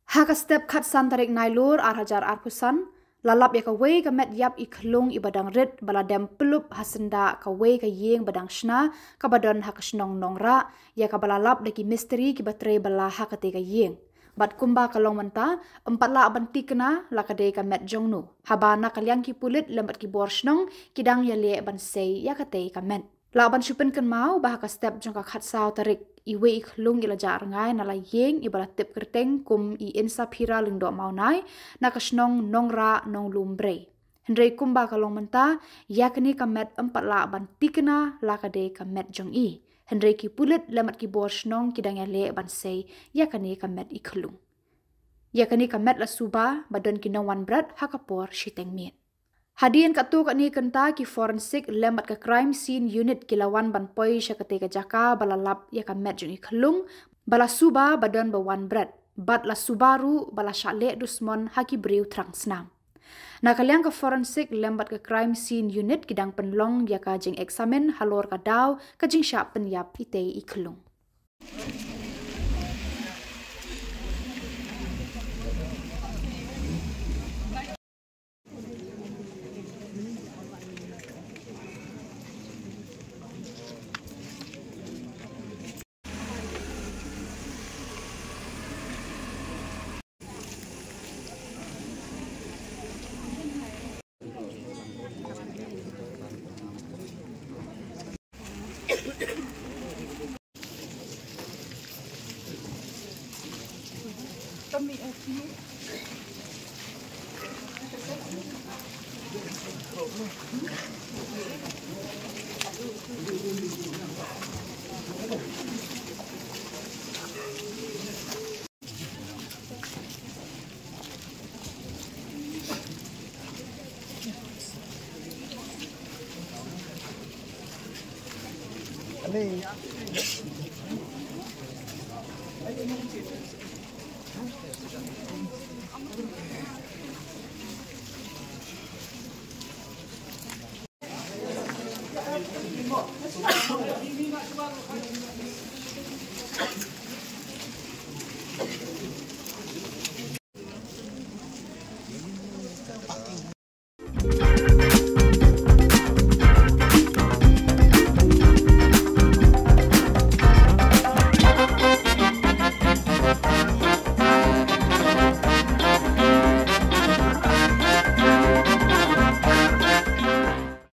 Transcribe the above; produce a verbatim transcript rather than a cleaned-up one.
Ha ka step khatsan tarik Nailur ar hajar arphew san, la lap ïa kawei ka met ïap i khlung iba dang rit ba la dem pyllup ha syndah kawei ka ïing ba dang shna kaba don ha ka shnong Nongrah, ïa kaba la lap da ki mistri kiba trei bylla ha katei ka ïing. Bad kumba ka long mynta, ym pat lah ban thikna la ka dei ka met jong no, haba na ka liang ki pulit lem bad ki bor shnong ki dang ïaleh ban sei ïa katei ka met. Lah ban shu pynkynmaw ba ha ka step jong ka khatsaw tarik, iwei i khlung i la jah rngai na la ïing iba la tip kyrteng kum i Insaphira Lyngdoh Mawnai, na ka shnong Nongrah Nonglum Brei. Hynrei kumba ka long mynta, ïa kane ka met ym pat lah ban thikna la ka dei ka met jong i. Hynrei ki pulit lem bad ki bor shnong ki dang ïaleh ban sei ïa kane ka met i khlung. Ïa kane ka met la suba ba don ki nongwan bret ha ka por shiteng miet. Hadien katto katne kynta, ki forensic lem bad ka crime scene unit ki la wan ban poi sha katei ka jaka ba la lap ïa ka met jong i khlung, ba la suba ba don ba wan bret, bad la suba ruh ba la shah leh dusmon ha ki briew thrang snam. Na ka liang ka forensic lem bad ka crime scene unit ki dang pynlong ïa ka jingexamine halor ka daw ka jingshah pynïap itei i khlung.